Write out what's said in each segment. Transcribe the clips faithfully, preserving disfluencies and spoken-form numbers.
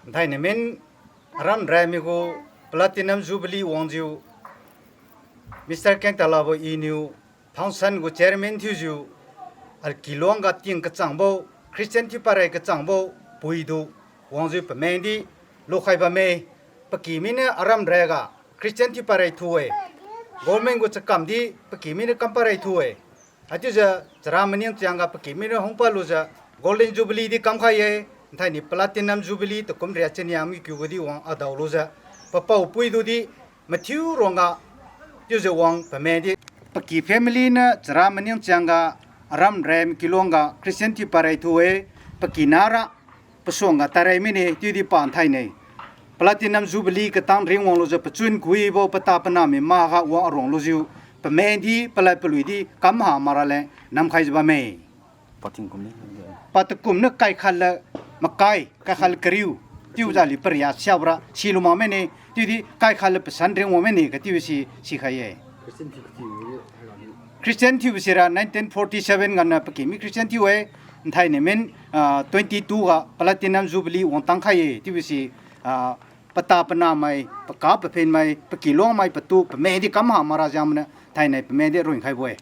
Nthainai min aram raimi gu Platinum Jubilee wangjiu, Mister Kengtalabo iniu function gu chairman thiujiu, akiluang ga ting kachangbo, Christian thiuparai kachangbo puitu wangjiu pameng di lukhai bamme. Paky miniu aram raiga Christian thiuparai thu-e. Government gu chakam di paky miniu kamparai thu-e. Haichiujiu chara maning chiangga paky miniu hungpad lujiu Golden Jubilee di kamkhai-e. Nthainai Platinum Jubilee takum ria chania mi kiu gadi wang adao lujiu, papao puitu di mathiu ruangga chiujiu wang pameng di. Paky family niu chara maning chiangga aram rai makiluangga Christian thiuparai thu-e, paky nara pasuangga tarai mine chiudi pa nthainai Platinum Jubilee katang ringwang lujiu pachun kuibo pata panami maga wang aruang lujiu, pameng di palad palui di kamha makraleng namkhaijiu bamme. Patakum niu kaikhat lad makai, kaikhat lad kariu, chiujiu aliu paria siabora silu mak mane, chiudi kaikhat lad pasan ringwang mane kachiubo si sikhai-e. Christian thiubo sira nineteen forty seven ganiu paky mi Christian thiu-e, nthainai min, ah, twenty two ga Platinum Jubilee wangtang khai-e chiubo si, ah, pata panamai, paka paphenmai, paky luangmai patu pameng di kamha makra jengniu nthainai pameng di ringkhaibo-e.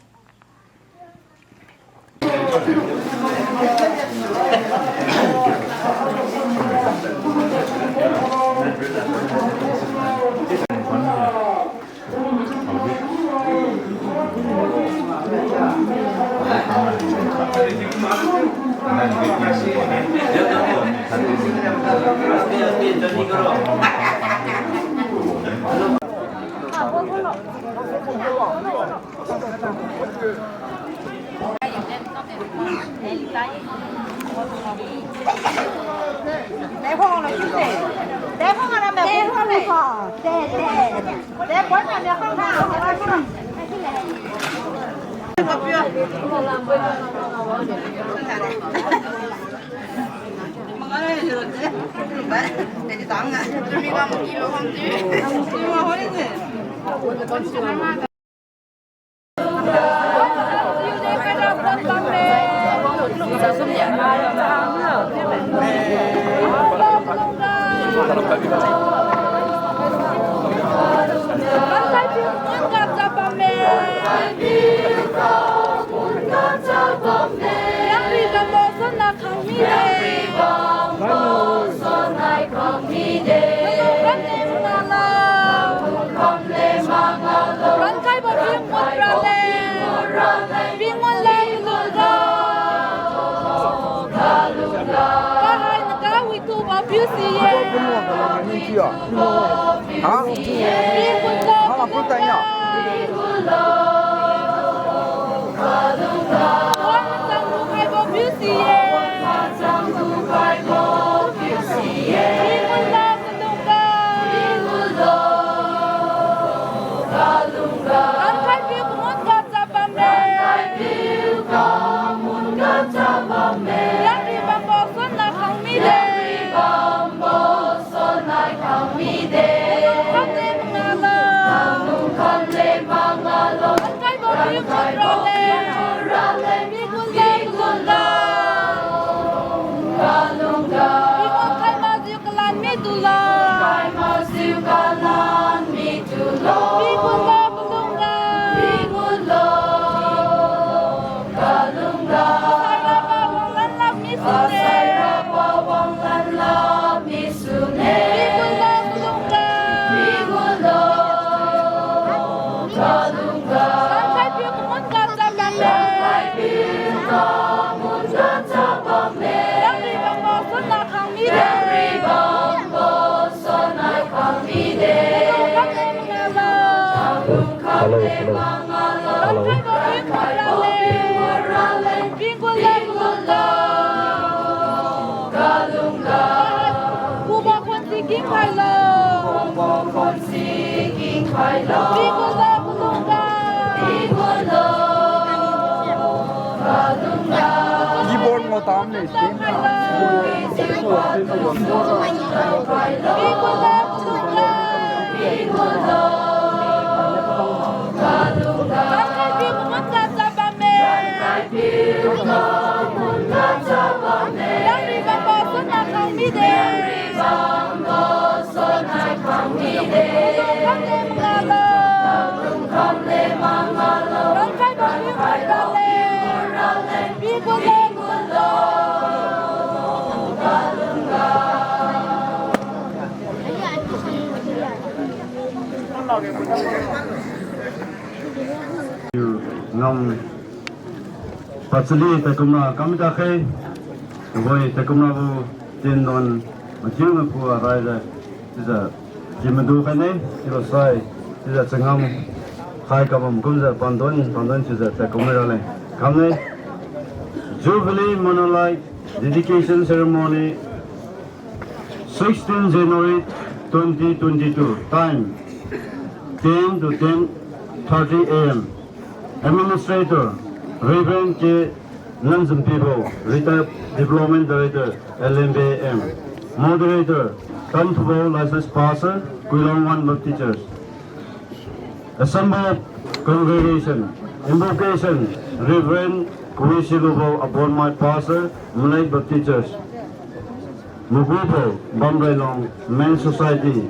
Rankhaibo Tingwang raleng, Tingwang leng lungga, kahai na kawitu ba piu si-e. Ha? Tingwang leng lungga. Wang tang lukhaibo piu si-e. Tingwang leng lungga. Rankhai piu kamun ga cha bamme. Liangri bambo sun na khang mide. Khamle mangalo. Rankhaibo piu kamun raleng. Pigun leng lungga. Pigun khai majiu kalan mi tulo. Pigun leng lungga. Kasai raba wanglan lak mi sune. Pigun leng lungga. Rankhai piu kamun ga cha bamme. Liangri bambo sun na khang mide. Khamle mangalo. Hello, hello. Hello. Rankhaibo piu kamun raleng. Pigun leng lungga. Kuba khonsi kingkhailo. Pigun leng lungga. Keyboard mo tam ne. Pigun leng lungga. Rankhai piu kamun ga cha bamme. Liangri bambo sun na khang mide. Ngam pachali taikumra kamda khe, woi taikumra gu tendon machiu na pu arai de, chiujiu chi madu khaine, chiubo sai, chiujiu changam khai kabam kumjiu pandon, pandon chiujiu taikumra le. Kamne, Jubilee Monolith Dedication Ceremony, sixteen January twenty twenty-two, time ten to ten thirty A M. Administrator, Reverend K Nanzumpibo, Retired Development Director, L M B M. Moderator, Tanthubo, Licensed Pastor, Kuilong One Baptist Church. Assembled congregation, invocation, Reverend Kuisilubo Abonmai, Pastor, Malek Baptist Church. Magubo, Bamrailong Men Society.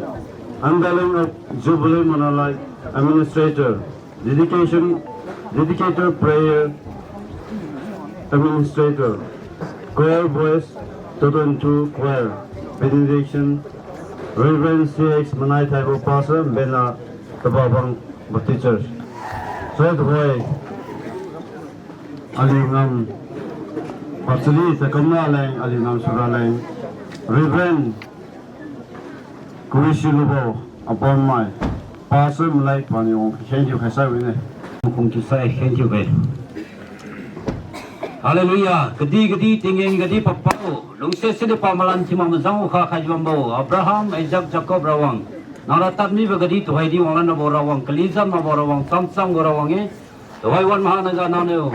Unveiling of Jubilee Monolith, Administrator. Dedication, Dedicator Prayer, Administrator. Choir Boys, two twenty-two Choir. Benediction, Reverend C X Manaithaibo, Pastor, Bena Tababang Baptist Church. Sai tuhoi, aliu ngam pachali taikumra leng, aliu ngam sura leng, Reverend Kuisilubo Abonmai, Pastor Malek paniu wang kheng thiu khai sai wine. Makhung thiu sai kheng thiu khai. Hallelujah. Kadi kadi tinggen kadi papao, lungse sidi pamalan thima majang kha khai bambo, Abraham, Isaac, Jacob Rawang. Nara tadmibo kadi tuhoidi wanglan rabo Rawang, kalizan mabo Rawang, chamchangbo Rawang e. Tuhoi wan maha naga nangniu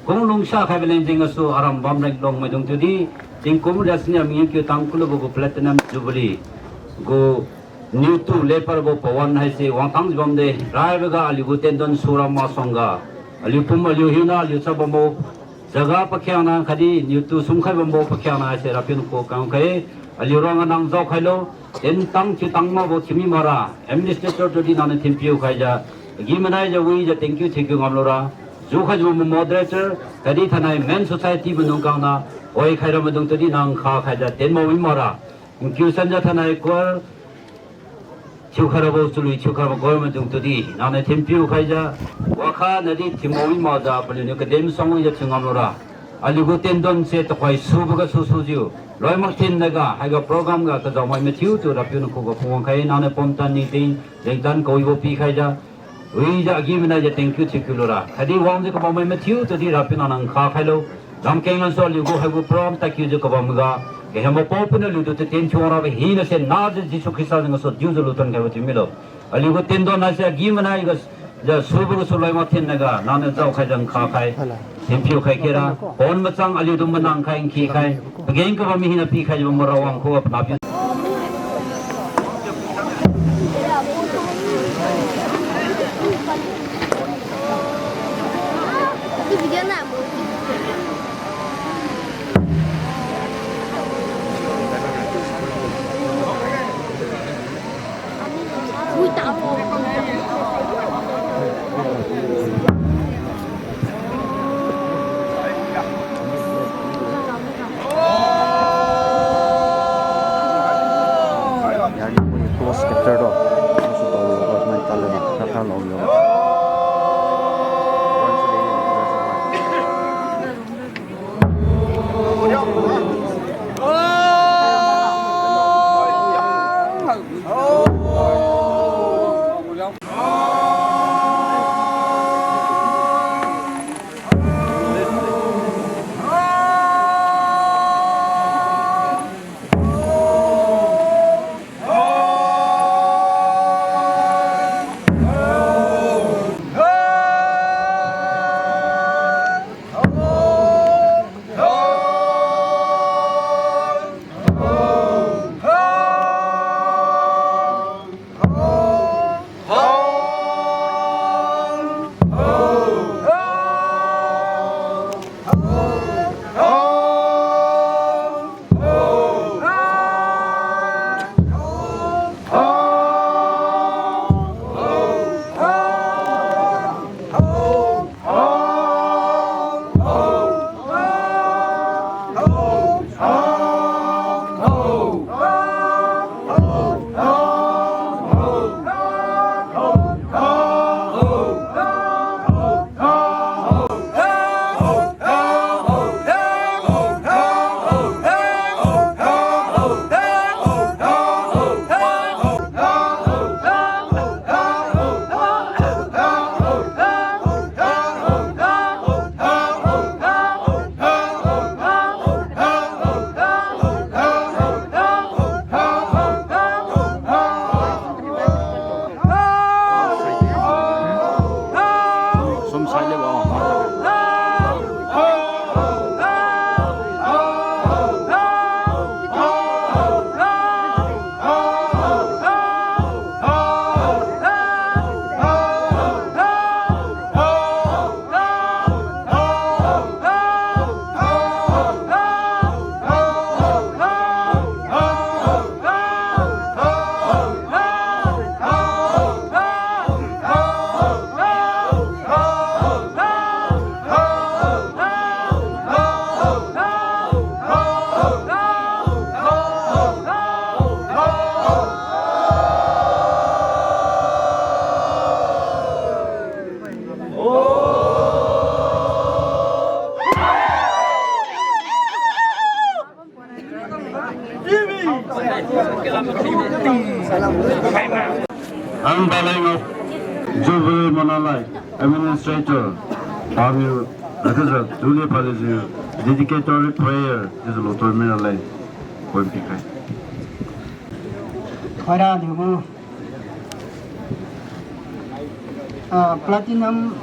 kung lungsa khaibo lengjeng gasu aram bamreng lungmaidung tudi, tingkum riasini mingkiu tang kulubo gu Platinum Jubilee gu niutu lepadbo pawan haise wangtang jibamde, raiboga aliu gu tendon sura masuangga, aliu pum aliu hina aliu chap bambo jaga pakhiangna khatdi niutu sumkhai bambo pakhiangna haise Rapiu nang khuga kangkhai, aliu ruangga nang jaokhailo, tentang thiutang makbo thiumi makra, administrator tudi nangniu thinpiu khaijiu, agi-manaijiu wijiu thank you thank you ngamlura, jukhaijiu bambo moderator, khatdi thainai Men Society maidung kangna, oi khaira maidung tudi nang kha khaijiu tenbo mi makra, nkiu sanjiu thainai choir thiukhai rabo chalui thiukhai rabo government dung tudi nangniu thinpiu khaijiu, wakha nadi thinbo mi makjiu paliuniu kadem sangwijiu thiu ngamlura. Aliu gu tendon se tuhoi subo gasu sujiu, loimak thin naga haiga program ga kajaomai mathiutu Rapiu nang khuga phungwang khai, nangniu pumtan ningting lengtan kawibo pikhaijiu, wijiu agi-manaijiu thank you thiukiu lura. Khatdi wangjiu kabammai mathiu tudi Rapiu nang nang kha khailo. Lamkeng lansu aliu gu haigu program tadkiujiu kabamga, kahembo pao pun aliutu tatien thiu wangrabo hinase najiu Jesu Khrista jeng gasu diujiu luton khaibo thiumilo. Aliu gu tendon haise agi-manaiga jiu subo gasu loimak thin naga nangniu jaokhaijiu nkha khai, thinpiu khai kera, pon machang aliutu manang khai nkhi khai, pageng kabam mi hina pikhaijiu bambo Rawang khuga panahpiu Unveiling of Jubilee Monolith, Administrator, Pamiu, Rakaza, Duli Paliziu, dedicatory prayer, this is Lotor Miralei, point pikai. Khaira niu. Ah, Platinum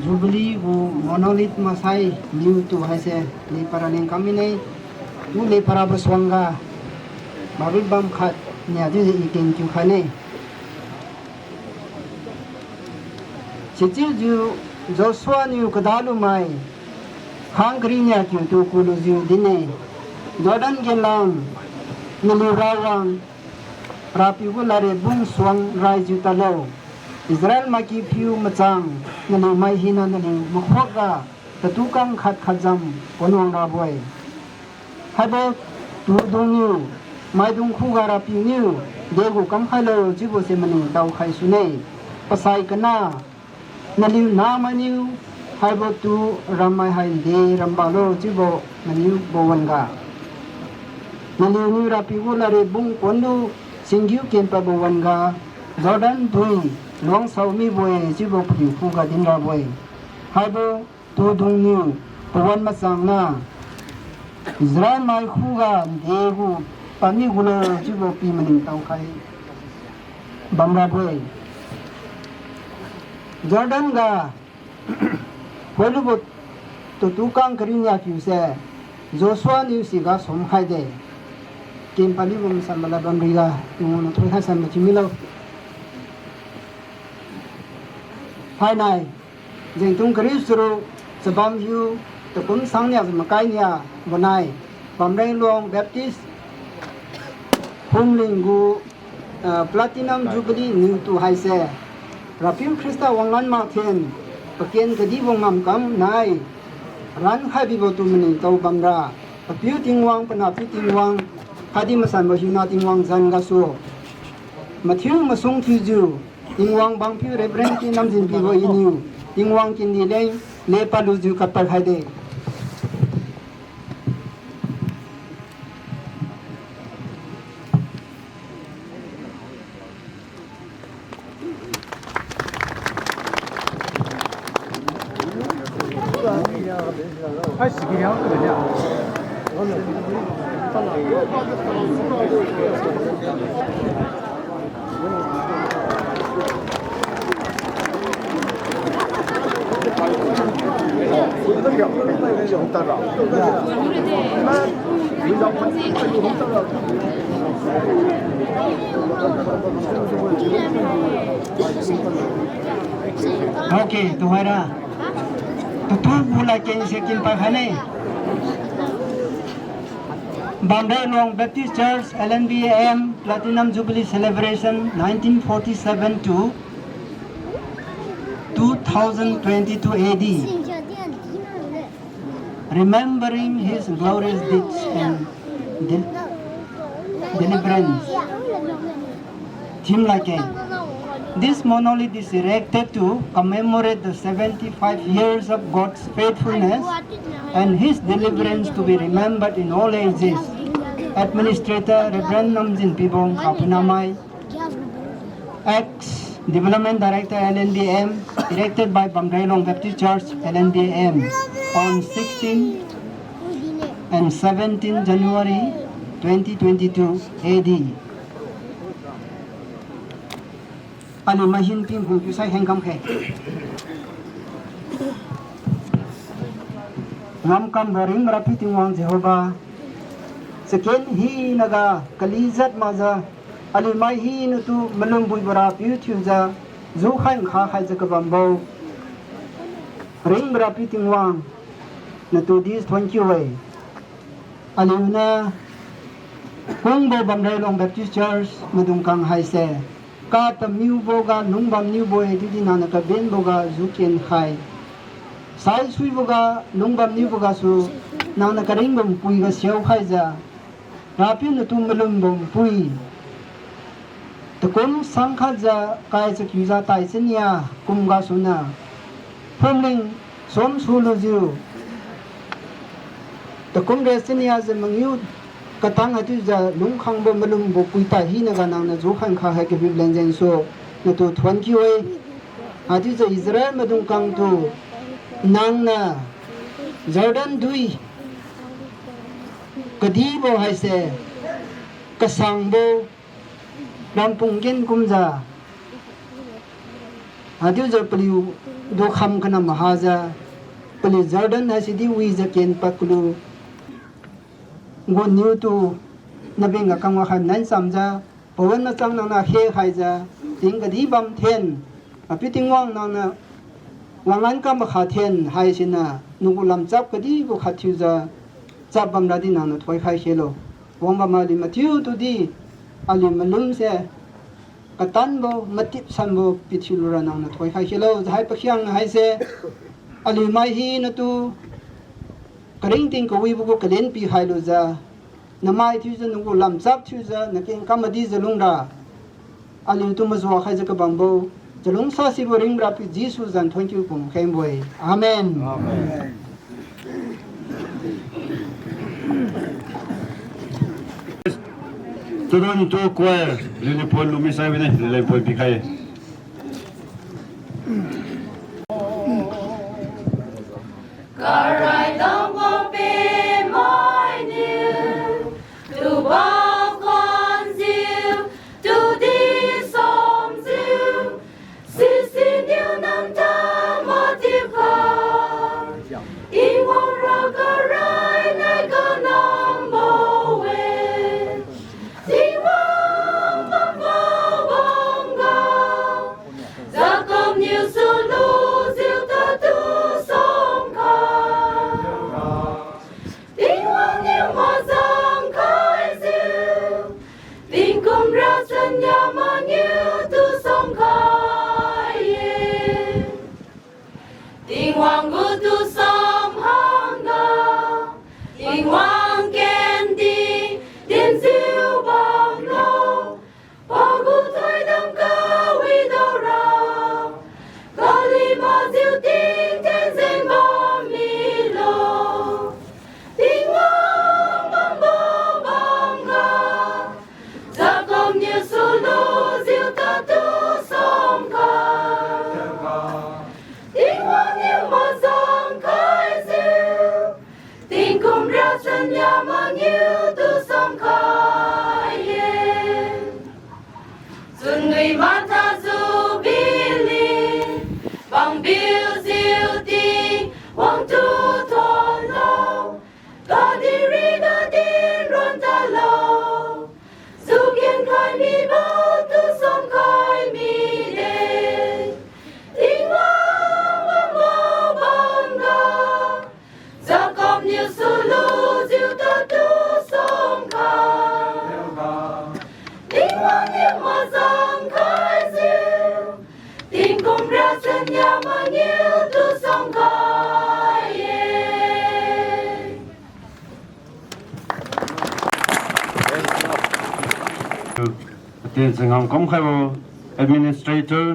Jubilee gu monolith masai niu tu haise, ni para leng kami nei, tu ni para basuangga, marut bam khat, nia di i keng kiu khaine. Sichiujiu Joshua niu kadalumai, khang kari nia kiu tu kulujiu dinne, Jordan genlam, naliu rawang, Rapiu gu ladriat bung suang raijiu tadlo. Israel maiky phiu machang, naliu mai hina naliu makhuakga, tatu kang khat khat jam, ponwang rabo-e. Haibo tudungniu, maidung khuga Rapiu niu, degu kamkhailo chiubose maningtao khai sune. Pasai kana, naliu namainiu, haibo tu rammai hai nde rambalo chiubo maniubo wan-ga. Naliuniu Rapiu gu ladriat bung ponlu, singgiu kenpadbo wan-ga, Jordan dui, luangsao mibo-e chiubo paliu khuga dinrabo-e. Haibo tudungniu, pawan machangna, Israel mai khuga ndegu pami gulo chiubo pi maningtao khai bamrabo-e. Jordan ga khoilubo tutu kang kariu nia kiuse, Joshua niu siga sumkhaide. Kenpadlibo masanbo lad bamriga, Tingwang niu thoikhai sanbo thiumilo. Thainai, jengtung kariu charuk, chabam hiu, takum sang nia jiu makai nia, bonai, Bamreng Luang Baptist, Phumling gu, ah, Platinum Jubilee niu tu haise, Rapiu Khrista wanglan makthen, paken kadibo ngamkam nai, rankhai bibo tu maningtao bamra, Papiu Tingwang, Panahpiu Tingwang, khatdi Masanbo Hiuna Tingwang zan gasu, mathiu masung thiujiu, Tingwang bangpiu Reverend T Namjinpibo Iniu, Tingwang kindi leng lepadlujiu kadpad khaide. Okay, tuhoira. Tutu bu ladkeng se kinpad khaine. Bamreng Luang Baptist Church, L N B A M, Platinum Jubilee Celebration, nineteen forty-seven to two thousand twenty-two A D. Remembering his glorious deeds and del-, deliverance. Theme ladkeng. This monolith is erected to commemorate the seventy-five years of God's faithfulness and his deliverance to be remembered in all ages. Administrator Reverend Namjin Pibong Kapunamai. Ex-Development Director L N B M, erected by Bamreng Luang Baptist Church L N B M on sixteen and seventeen January twenty twenty-two A D. Aliu mahin ping hung piu sai hengkam khe. Ngamkambo ringbo Rapiu Tingwang Jehovah. Chaken hinaga kali jat makjiu, aliu mai hinatu malumbuibo Rapiu thiujiu, jukhai nkha khaijiu kabambo ringbo Rapiu Tingwang, natu di thuonkiu-e. Aliuniu kungbo Bamreng Luang Baptist Church maidung kang haise, katamiuboga lungbam niubo-e, chiudi nangniu kabenboga juken khai. Saisuiboga lungbam niubo gasu, nangniu karingbo npuiga siao khaijiu, Rapiu natu malumbo npui. Takum sangkhatjiu kai chakiujiu tai chania kum gasuniu, phumling som sulujiu, takum re chaniajiu mangiu katang haichiujiu lungkhangbo malumbo puitai hinaga nangniu jukhangkha hai kapiu len jengsu natu thuon kiu-e. Haichiujiu Israel maidung kangtu nangniu Jordan dui kadibo haise kasangbo rampung ken kumjiu, haichiujiu paliutu kham kanam hajiu, paliu Jordan haisidi wijiu ken pad kalu gu niutu nabeng ga kangwa khai nai chamjiu, pawan machang nangniu khe khaijiu, ting kadi bam then, Apiu Tingwang nangniu wanglan kam makha then haisiniu nagu lamchap kadibo khat thiujiu chap bamradi nangniu thoikhai khelo. Wangbam aliu mathiutudi aliu malumse katanbo matipsanbo pithiu lura nangniu thoikhai khelo. Jahai pakhiang haise aliu mai hinatu karingting kawibo gu kalen pikhai lujiu, namai thiujiu nagu lamchap thiujiu nakeng kam madijiu lungra aliutu majuakhaijiu kabambo chalungsa sibo ringbora Piu Jesu zan thuon kiu kum khengbo-e. Amen. Student two choir, liliu pon lumi sai bine, liliu pon pikhai. Karai dangbo pe mainiu, tu bakhanjiu, tu di somjiu, sisiniu namta matipa. Tingwang ra karai nai kanambo-e. Tingwang bambo bamga, Jacob niu sulujiu tatu somkha. Tingwang niu mazang khaijiu, tingkum ra chania maniu tu somkhai-e. Tingwang gu tu som hangga, Tingwang kendi dinjiu bamlo, pagu thoidam kawi daora, kali majiu tingthen jeng bam milo. Tingwang bambo bamga, Jacob niu sulujiu tatu somkha. Tingwang niu mazang khaijiu, tingkum ra chania maniu tu somkhai-e. Chunwi matha jubili, pangbiujiu Tingwang tu thonlo, kadihpiri kadin ron tadlo, juken khai mibo tu somkhai mide. Tingwang bambo bamga, Jacob niu sulujiu tatu somkha. Tingwang niu mazang khaijiu, tingkum ra chania maniu tu somkhai-e. Atin changam kamkhaibo administrator,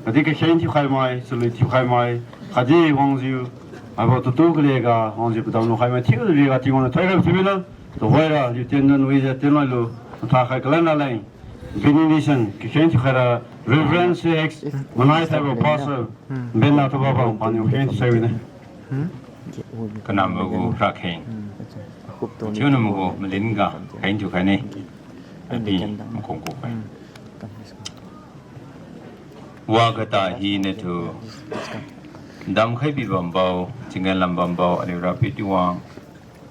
khatdi kakheng thiukhaimai, chalui thiukhaimai, khatdi wangjiu, haibo tutu kaliga wangjiu padam lukhaimai thiujiu riga Tingwang niu thoikhaibo thiumilo, tuhoira liu tien dan wijiu tienloilu, mathakhai kalan raleng benediction kakheng thiukhaira Reverend C X Manai Thaibo Pastor, benna tubabo paniu kheng thiusai wine. Kanambo gu rakheng, thiunambo gu malin ga kheng thiukhaine. Adi makhong kukhai. Wa kata hinatu damkhai bibambo, tinggen lambambo aliu Rapiu Tingwang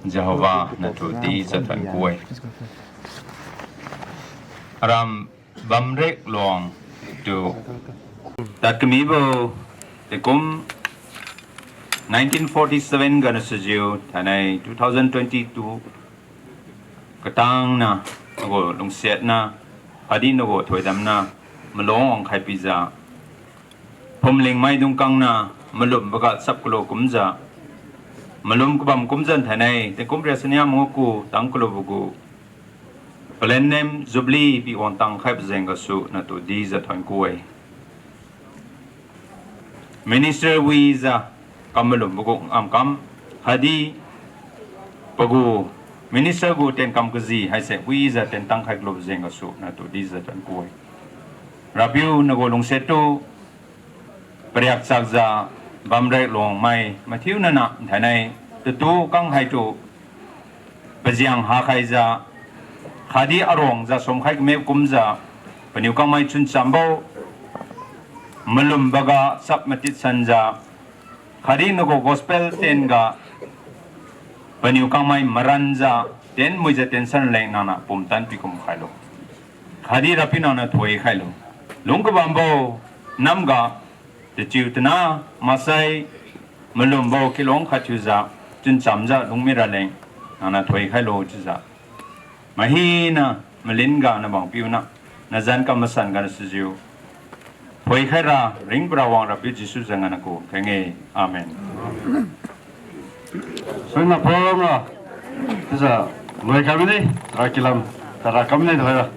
Jehovah natu dijiu thon ku-e. Aram bamrek luang tu tadkamibo, tingkum nineteen forty-seven ganiu sujiu thainai two thousand twenty-two katangna, nagu lungsiatna, khatdi nagu thoidamna malung wangkhai pijiu, phumling maidung kangna malumboga sap kalu kumjiu, malum kabam kumjiu thainai tingkum riat chania mangiu gu tang kalubo gu Platinum Jubilee pi wangtang khaibo jeng gasu natu dijiu thon ku-e. Minister wijiu kam malumbo gu ngamkam, khatdi pagu Minister gu tienkam kazi haise wijiu tientang khai kalu jeng gasu natu dijiu tuan ku-e. Rapiu nagu lungsiat tu pariak chakjiu bamrek lungmai mathiu nana nthainai tatu kang haitu pajiang hakhaijiu khatdi aruangjiu sumkhai kame kumjiu paniu kangmai chunchambo malumboga chap matit sanjiu khatdi nagu gospel tienga paniu kangmai maranjiu tienmuijiu tiensan leng nangniu pumtan pikum khailo. Khatdi Rapiu nangniu thoi khailo. Lung kabambo namga tachiu tana maksai malumbo kilong khat thiujiu chunchamjiu lungmi raleng nangniu thoi khailo chiujiu mahina malinga nabang piuna nazan kamasan gana sijiu thoikhaira ringbo Rawang Rapiu Jesu zan gana ku kheng-e. Amen. Suina pora, chiujiu, loi kamine, tara kilam, tara kamine tara.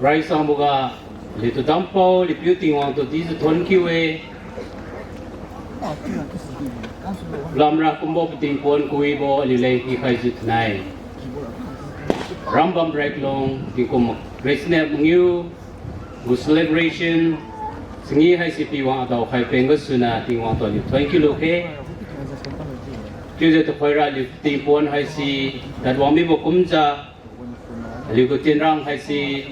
Rai sangboga, aliutu dampao, aliu piu Tingwang tu dijiu thon kiu-e. Lamra kumbo pating pon kawibo aliu leng pikhaijiu thainai. Rambam Reklong, tingkum Christmas mangiu, gu celebration, changi haise piwang adao khai peng gasuna Tingwang tu aliu thon kiu lukhe. Chiujiu tuhoira aliu pating pon haise, tadwang mibo kumjiu, aliu gu tinrang haise,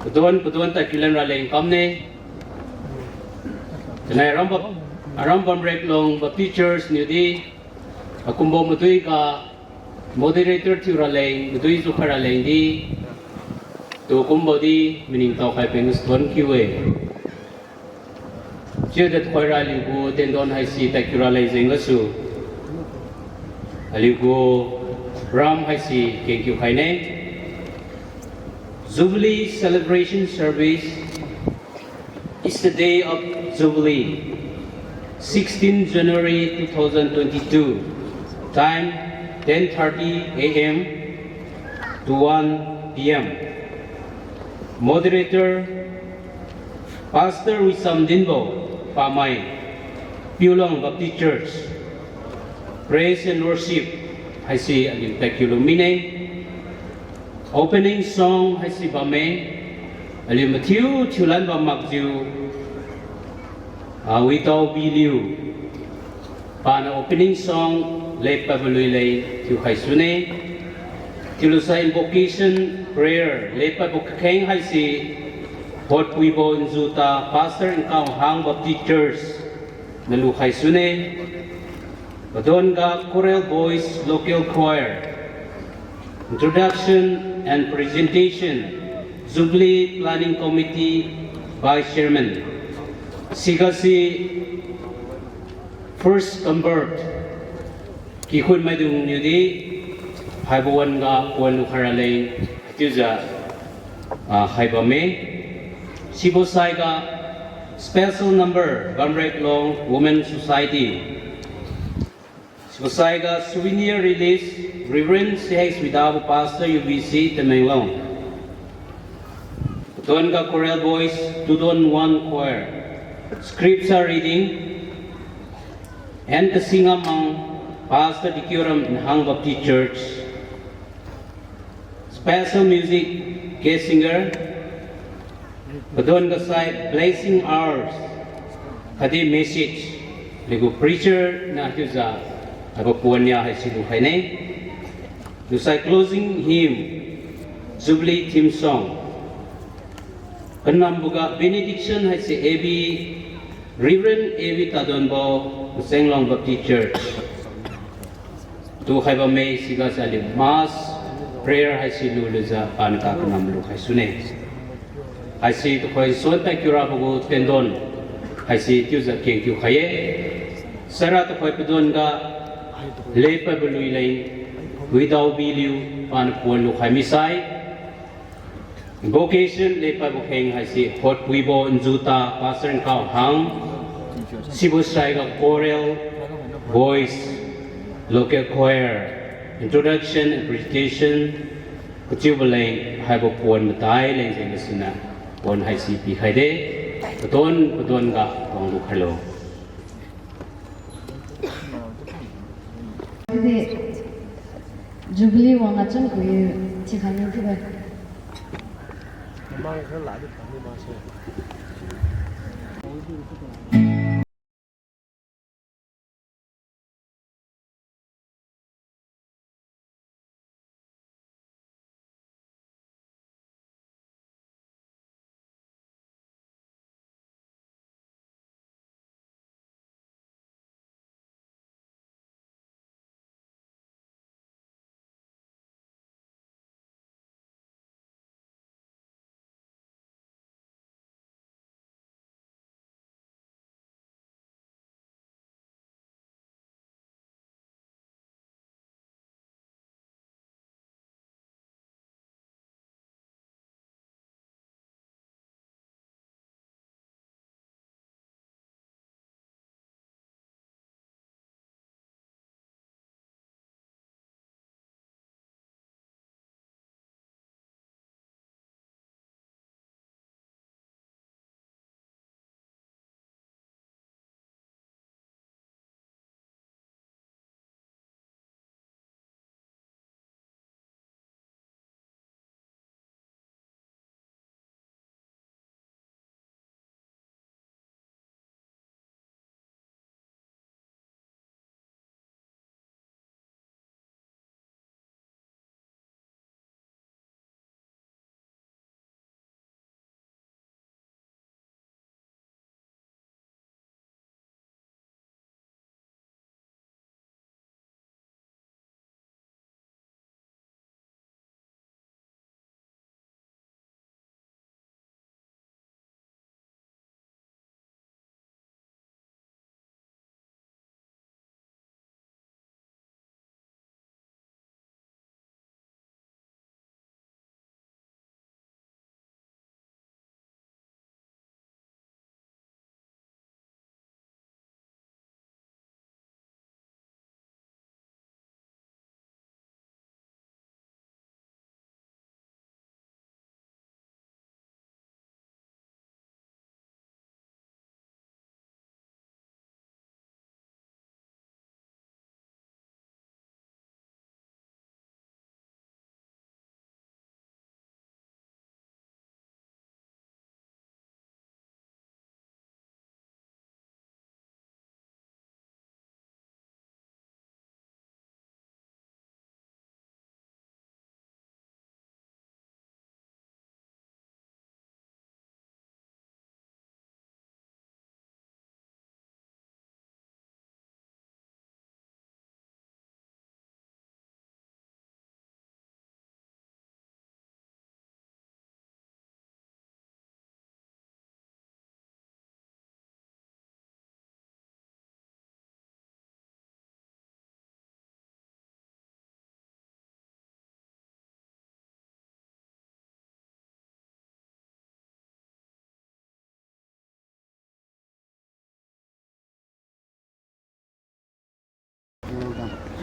padon padon tadkiu lan raleng kamne. Thainai Rambam, Rambam Reklong Baptist Church niudi, akumbo maduiga, moderator thiu raleng, madui jukhai raleng di, tu kumbo di, maningtao khai peng gasu thon kiu-e. Chiujiu tuhoira aliu gu tendon haise tadkiu raleng jeng gasu, aliu gu ram haise kengkiu khaine. Jubilee celebration service is the day of Jubilee, sixteen January two thousand twenty-two, time ten thirty A M to one P M. Moderator, Pastor Wisam Dinbo, Pamai, Piulong Baptist Church. Praise and worship haise aliu tadkiu lu mine. Opening song haise bamme, aliu mathiu thiulan bam makjiu, ah, Witao Biliu, paniu opening song lepabo lui leng thiukhai sune. Chiulusai invocation prayer lepabo kakheng haise Hotpuibo Njuta Pastor Nkao Hang Baptist Church na lukhai sune. Padon ga Choral Boys Local Choir. Introduction and presentation, Jubilee Planning Committee Vice Chairman. Sigasi first convert, Kikhun Maidung niudi, haibo wan-ga wan lukhai raleng, chiujiu, ah, khaibamme. Sibo saiga special number, Bamreklong Women Society. Sibo saiga souvenir release, Reverend C H Widabo, Pastor U B C Tamenglong. Padon ga Choral Boys, Tudon One Choir. Scripture reading, N Kasingamang, Pastor Dikiuram Nhang Baptist Church. Special music, guest singer, padon ga sai blessing hours, khatdi message, aliu gu preacher na chiujiu, haibo pawan nia haise lukhaine. Chiusai closing hymn, Jubilee theme song. Kanamboga benediction haise A B, Reverend A B Tadonbo, Masenglong Baptist Church. Tu khaibamme. Siga sai aliu mass prayer haise lulujiu paniu kanam lukhai sune. Haise tuhoi suan tadkiu rabo gu tendon haise chiujiu kengkiu khai-e. Saira tuhoi padon ga lepabo lui leng, Witao Biliu paniu pawan lukhai misai, invocation lepabo kheng haise Hotpuibo Njuta Pastor Nkao Hang, sibo saiga Choral Boys, Local Choir, introduction and presentation, kachiubo leng haibo pawan matai leng jeng gasuniu pawan haise pikhaide, padon padon ga wang lukhailo. Di Jubilee wang achun kui thikhai ni chiubo.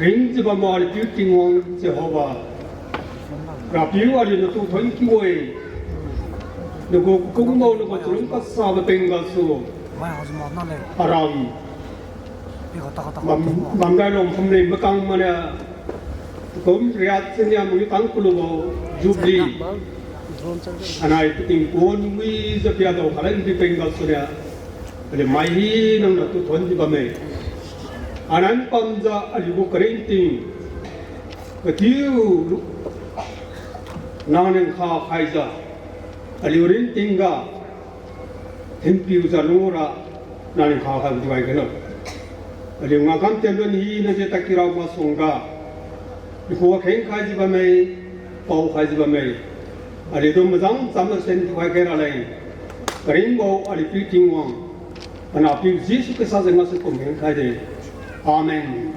Ringjiu bambo aliu piu Tingwang Jehovah, Rapiu aliu natu thon kiu-e, nagu kakungbo nagu chalung kasabo peng gasu, aram bam, bamdai lung phumleng makang mane, kum riat chinia mangiu tang kalubo Jubilee, anai pating pon wijiu piadao khaleng di peng gasuniu, aliu mai hina natu thonjiu bamme. Anai pamjiu aliu gu karingting, katiu nang niu nkha khaijiu, aliu ringting ga thinpiujiu lura, nang niu nkha khaibo di wai khailo. Aliu ngakam tienbon hina je tadkiura masuangga, ikhuga kheng khaijiu bamme, pao khaijiu bamme. Aliutu mazang chamna sen thiukhai khaira leng, karingbo aliu piu Tingwang, Panahpiu Jesu Khrista jeng gasu kum kheng khaide. Amen.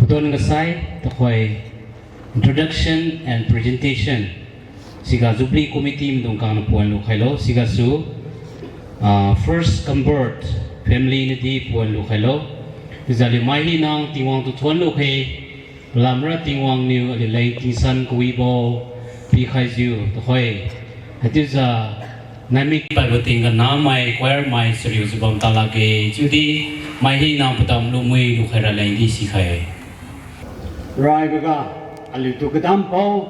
Tuan kasai, tuhoi introduction and presentation siga Jubilee Committee maidung khangniu pawan lukhailo, sigasu, ah, first convert family niudi pawan lukhailo. Chiujiu aliu mai hina Tingwang tu thuon lukhe, palamra Tingwang niu aliuleng tingsan kawibo pikhaijiu tuhoi. Haichiujiu naimik paibo tingga namai choir mai chariujiu bam talakge, chiudi mai hina padam lumui lukhai raleng di sikhai. Raiboga, aliutu kadampao,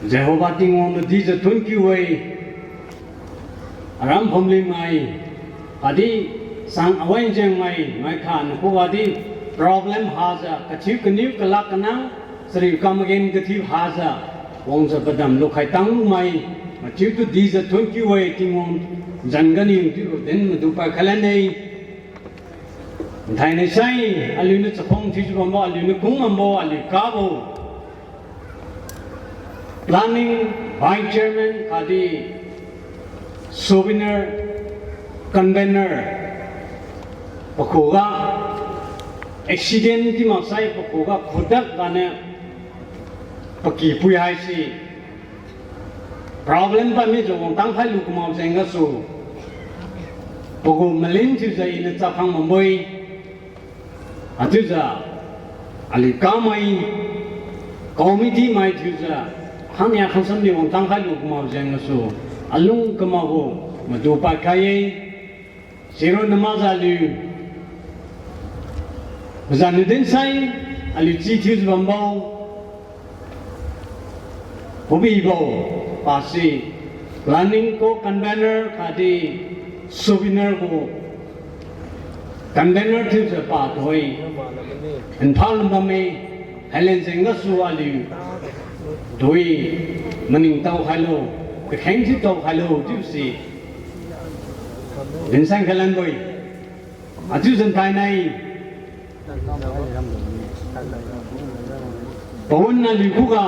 Jehova Tingwang nadijiu thunkiu-e, aram phumlingmai, khatdi sang awan jengmai, maikha nakhuga di problem hajiu, kathiu kaniu kalak kanang, chariu kamagen kathiu hajiu, wangjiu padam lukhai tanglumai, mathiutu dijiu thunkiu-e Tingwang, zan ganiu chiu din madu pad khailane. Nthainai sai, aliuniu chakhuang thiujiu bambo, aliuniu kung bambo, aliu kabo Planning Vice Chairman khatdi Souvenir Convener pakhuga accident ti maksai pakhuga khudak ganiu pakipui haise problem pamijiu wangtang khailu kamak jeng gasu, pagu malin thiujiu iniu chakhang bambo-e. Haichiujiu aliu kamai, committee mai thiujiu, khangnia khangsam di wangtang khailu kamak jeng gasu, alung kamakbo madu pad khai-e. Sironna makjiu aliu pazan niu dinsai, aliu chi thiujiu bambo Hubibo, pasi planning gu convener khatdi souvenir gu convener thiujiu pa tuhoi Imphal bamme, hailen jeng gasu aliu tui maningtao khailo, kakheng thiutao khailo chiusi dinsang khalanbo-e. Achiu zan thainai pawan aliu khuga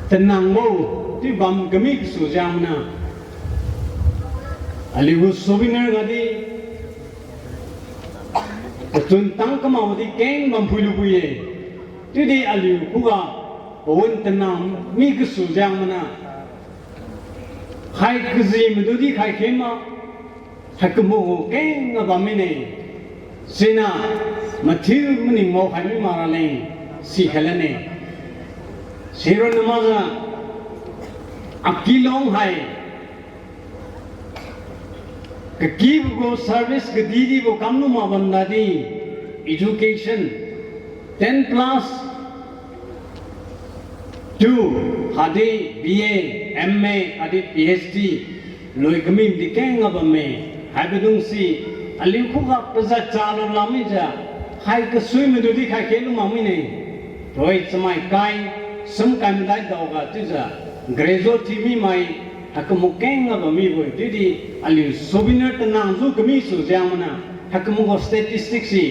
tanangbo chiu bam kami kasu jengniu, aliu gu souvenir gadi pachun tang kamakbo di keng bam phuilu phui-e. Chiudi aliu khuga pawan tanang mi kasu jengniu, hai kaji madudi khai khe ma, haikumbo gu kengga bam mine. Siniu mathiu maning mao khai mi mak raleng sikhai lane. Sironna makjiu Akilong hai kakibo gu service kadidibo kamlu mak bam dadi, education ten plus two khatdi B A, M A khatdi P H D lui kami di kengga bamme. Haibodungse aliu khuga pazat chalo lak mijiu, hai kasui madudi khai khe lu mak mine. Roi chamai kai, sum kai madai daoga chiujiu graduate thiu mimai, haikumbo kengga bam mibo-e. Chiudi aliu souvenir tanang ju kami su jengniu, haikumbo gu statistics se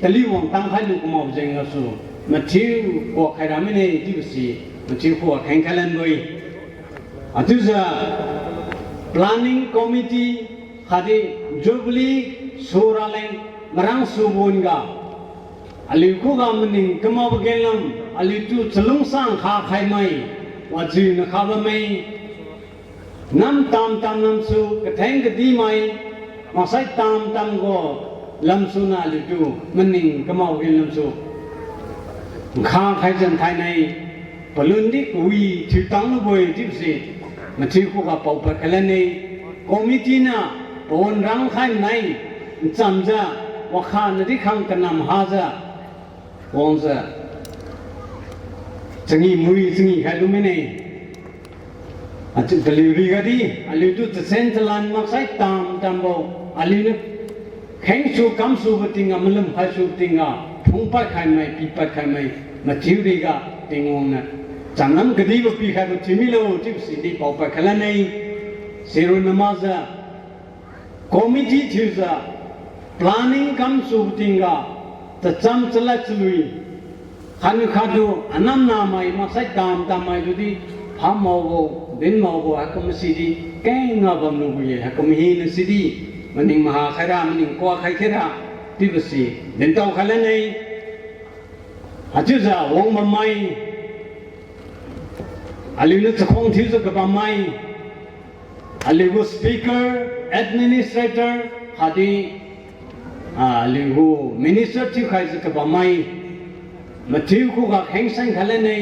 taliu wangtang khailu kamak jeng gasu mathiu kuak khai ra mine chiubo se mathiu kuak kheng khai lanbo-e. Achiujiu planning committee khatdi Jubilee su raleng marang subo wan-ga, aliu khuga maning kamakbo genlam, aliutu chalungsang kha khaimai, wajiu nakha bamme. Nam tam tam lamsu, katheng kadimai, maksai tam tam gu lamsuniu aliutu maning kamakbo genlamsu nkha khai zan thainai, palun di kawi thiutang lubo-e chiubo se mathiu khuga paopad khai lane. Committee niu pawan rangkhai nai nchamjiu, wakhatnadi khang kanam hajiu wangjiu changi mui changi khailu mine. Achiu paliu riga di, aliutu tasen talan maksai tam tambo, aliuniu khengsu kamsubo tingga, malum khaisubo tingga phungpad khaimai, pipad khaimai, mathiu riga Tingwang niu chamnam kadibo pikhaibo thiumilo chiubo sidi paopad khai lane. Sironna makjiu committee thiujiu planning kamsubo tingga, tacham chalad chalui, khatniu khattu anam namai maksai tam tammai tudi, pham maobo, din maobo, haikum sidi kengga bamlubo-e. Haikum hina sidi maning maha khaira, maning kuak khai khaira, Chiubo si dintao khai lanne. Haichiujiu wang bammai, aliuniu chakhuang thiujiu kabammai, aliugu speaker, administrator, khatdi, ah, aliugu minister thiukhaijiu kabammai, mathiu khuga khengsan khai lanne.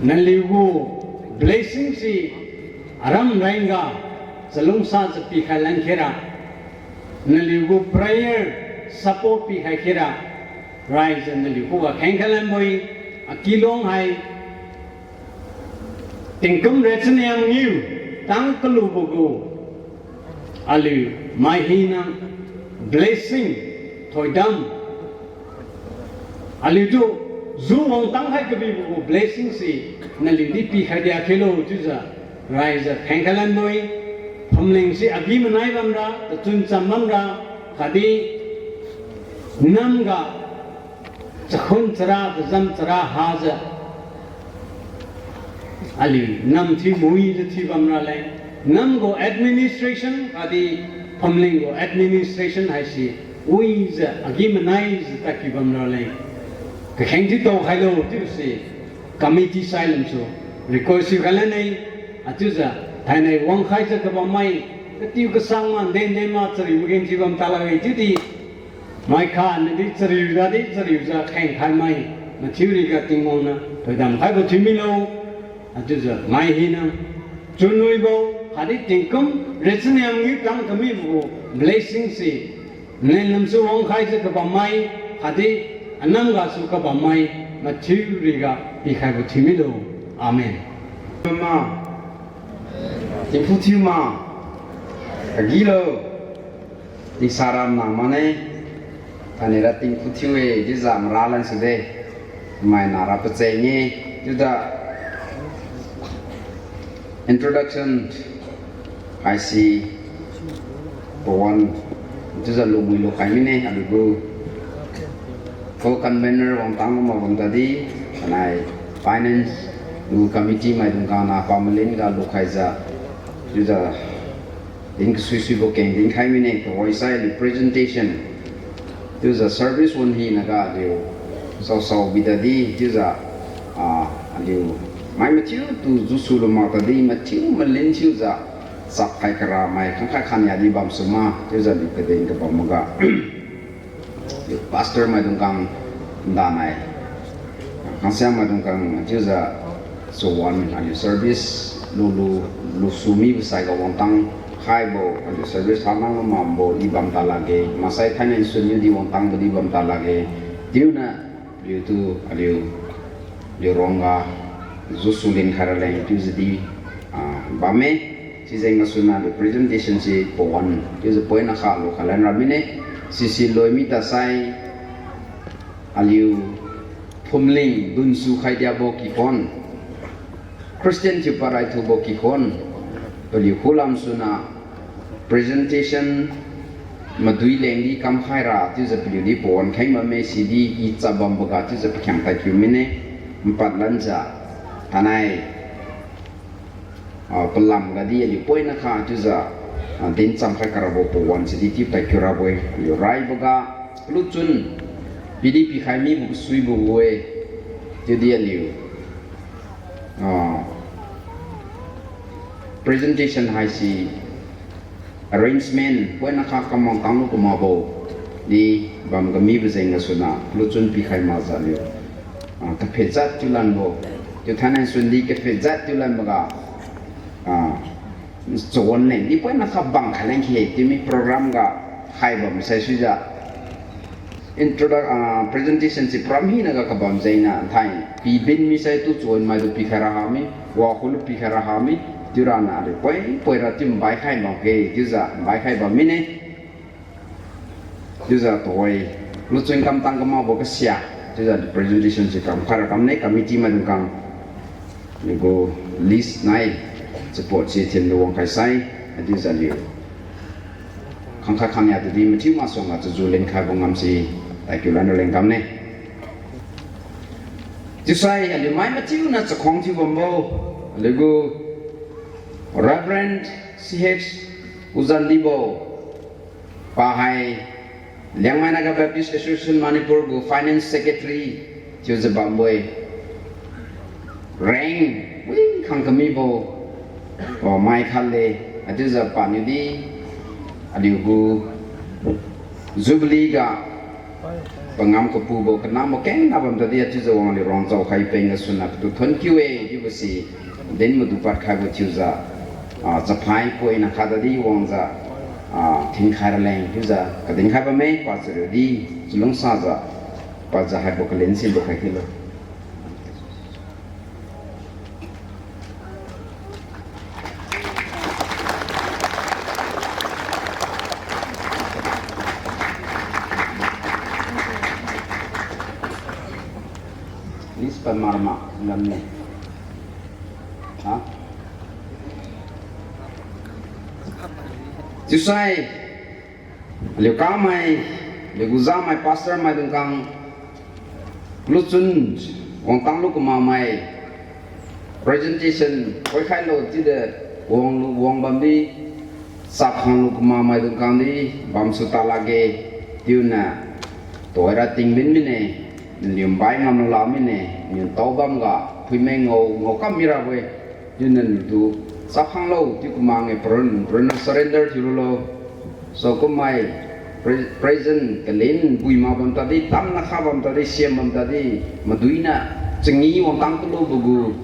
Naliugu blessing se aram rengga chalungsajiu pikhai lan khira, naliugu prayer support pikhai khira, raijiu naliu khuga khengkhai lanbo-e. Akilong hai tingkum re chaniangiu tang kalubo gu aliu mai hina blessing, thoidam, aliutu ju wangtang khai kabibo gu blessing se naliudi pikhai dia khelo chiujiu raijiu khengkhai lanbo-e. Phumling se agi-manai bamra, tachun cham bamra, khatdi namga chakhun chara, tazam chara hajiu aliu nam thiu muijiu thiu bamra leng, namgu administration khatdi phumling gu administration haise wijiu agi-manaijiu tadkiu bamra leng, kakheng thiu tao khailo chiubo se committee sai lamsu request thiu khai lanne. Haichiujiu thainai wangkhaijiu kabammai, katiu kasang ma, denden ma, chariu magenthiu bam talakge chiudi, maikha nadi chariu dadi chariujiu khengkhai mai, mathiu riga Tingwang niu thoidam khaibo thiu milo. Haichiujiu mai hina chunwibo khatdi tingkum re chaniangiu tang kamibo gu blessing se nlen lamsu wangkhaijiu kabammai, khatdi anam gasu kabammai, mathiu riga pikhaibo thiu milo. Amen. Ma, tingphu thiu ma, agilo, tingsaram na mane, thainai ra tingphu thiu-e chiujiu mara lan sude, maina ra pacheng-e, chiujiu introduction haise pawan chiujiu lumui lukhai mine, aliugu co-convener wangtang lu ma bam tadi, thainai finance gu committee maidung khangna pamalin ga lukhaijiu, chiujiu din kasui suibo keng dinkhai mine, kawi sai aliu presentation chiujiu service wan hinaga aliu saosao bidadi chiujiu, ah, aliu mai mathiutu jusu lu mak tadi mathiu malin thiujiu chapkhai kara mai khangkhai khania di bamsu ma chiujiu aliu kaden kabam maga pastor maidung khang danai, khangsia maidung khang chiujiu chawan aliu service lulu lusu mibo saiga wangtang khaibo aliu service hanang lu makbo di bam ta lakge, maksai thainai suniu di wangtangbo di bam ta lakge, chiuniu aliutu aliu aliu ruangga jusu lin khaira leng chiujiu di, ah, bamme. Sijeng gasuna aliu presentation se pawan chiujiu poina kha lukha lan ra mine. Sisi loi mi tasai aliu phumling dunsu khai diabo kikhun, Christian thiu parai thubo kikhun, paliu khulam suna presentation madui lengdi kamkhaira chiujiu paliudi pawan kheng bamme, sidi i chap bamboga chiujiu pakhiang tadkiu mine, npad lanjiu thainai, ah, palam gadi aliu poina kha chiujiu, ah, din chamkhai karabo pawan sidi chiu tadkiu rabo-e, aliu raiboga, kaluchun, pidi pikhai mibo kasuibo gu-e, chiudi aliu, ah, presentation haise arrangement poina kha kamang tanglu kumabo di bam kamibo jeng gasuna kaluchun pikhai makjiu aliu, ah, kaphet jat thiulanbo, chiu thainai sundi kaphet jat thiulanboga, ah, chawan leng di poina kha bang khai leng khe chiu mi program ga khai bam sai suijiu introduc-, ah, presentation se program hinaga kabam jengniu thai pibin misai tu chawan maitu pikhai ra hami, wakhuilu pikhai ra hami, chiuraniu aliu poi poira chiu nbai khai bamkhe chiujiu nbai khai bam mine. Chiujiu tuhoi luchun kamtang kamakbo kasia, chiujiu presentation se kamkhai ra kamne, committee maidung khang aliugu list nai, support se thinlu wangkhai sai, chiujiu aliu khangkhat khangnia tudi mathiu masuangga chaju lenkhaibo ngamse, tadkiu lanra leng kamne. Chiusai aliu mai mathiuniu chakhuang thiu bambo, aliugu Reverend C H Uzandibo, pahai Liangmai Naga Baptist Association Manipur gu Finance Secretary thiujiu bambo-e. Reng, wi khang kamibo, o, mai khat le, haichiujiu paniudi, aliu gu Jubilee ga, pangam kapubo, kanambo kengna bam tadi, haichiujiu wang aliu rongchao khai peng gasuna, patu thon kiu-e, chiubo si, din madu pad khaibo thiujiu, ah, chaphai poina khat tadi wangjiu, ah, thinkhai raleng, chiujiu, kadinkhai bamme, pachariudi, chalungsajiu, pajiu haibo kalen sibo khai khilo. List pa marma lamne. Ha? Chiusai, aliu kamai, aliu gujamai pastor maidung khang, luchun, wangtang lu kamakmai, presentation, poikhailo chiude, wanglu, wang bamdi, chap khanglu kamakmaidung khang di, bamsu ta lakge, chiuniu, tuhoira tingbin mine, naliu mbai ngamlu la mine, niu tao bamga, phuimeng ngao, ngao kam mirabo-e, chiuniu naliutu, chap khanglo, chiu kamakge, paronna, paronna surrender thiululo. So kummai, pre-, present, kalen, puima bam tadi, tamna kha bam tadi, siam bam tadi, maduiniu, changi wangtang kalubo gu,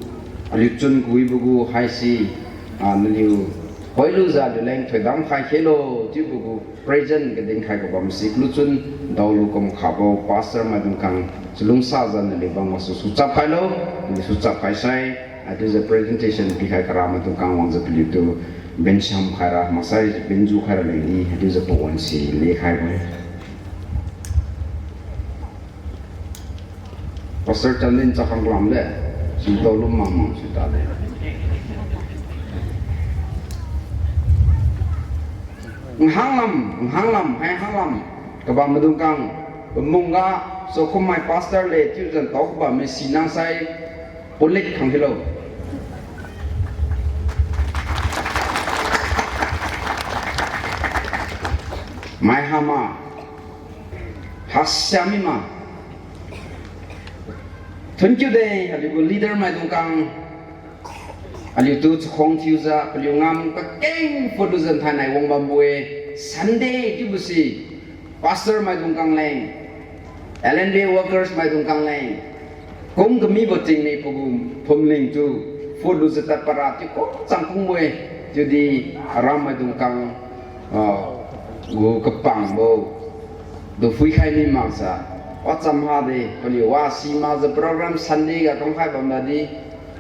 aliu chun kawibo gu, haise, ah, naliu, hoilujiu aliu leng thoidam khai khelo, chiubo gu, present kadinkhai kabam si, kaluchun, daolu kum khabo, pastor maidung khang, chalungsajiu naliu bam gasu, suchap khailo, naliu suchap khai sai, haichiujiu presentation pikhai kara maidung khang wangjiu paliutu, bensiam khaira, maksai benju khaira lengdi, haichiujiu pawan si lekhaibo-e. Pastor Chandin chakhang lamde, sitao lum mangmang sitade. Nhanglam, nhanglam, hai hanglam, kabam maidung khang, pamungga, so kummai pastor le, chiujiu tao kabamme sinangsai, pulik khang hilo. Mai hama, hasiami ma. Thank you de, aliu gu leader maidung khang. Aliutu chakhuang thiujiu, paliu ngam kakeng phuilujiu thainai wang bambo-e, Sunday chiubo si, pastor maidung khang leng, L N B workers maidung khang leng, kum kamibo tingni pagu phumlingtu, phuilujiu tad para chiu kum chang kungbo-e, chiudi aram maidung khang, ah, gu kapangbo, du phuikhai mi makjiu, wacham hade, paliu wasi makjiu program Sunday ga kamkhai bam dadi,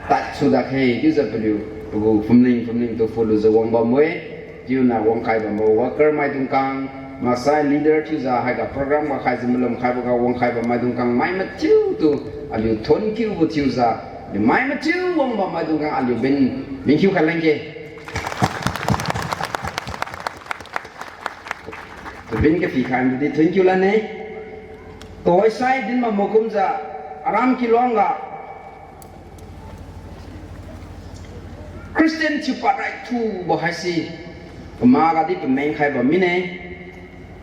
tad su dakhe, chiujiu paliu, pagu phumling, phumlingtu phuilujiu wang bambo-e, chiuniu wangkhai bambo worker maidung khang, maksai leader thiujiu haiga program ga khaijiu malum khaiboga wangkhai bam maidung khang mai mathiutu, aliu thonkiubo thiujiu, aliu mai mathiu wang bam maidung khang aliu bin, bin khiu khai lengke. Tabin kapikhai madi thank you lane. Tuhoisai din bambo kumjiu, aram kiluang ga, Christian thiupad raithubo haise, pama gadi pamengkhai bam mine,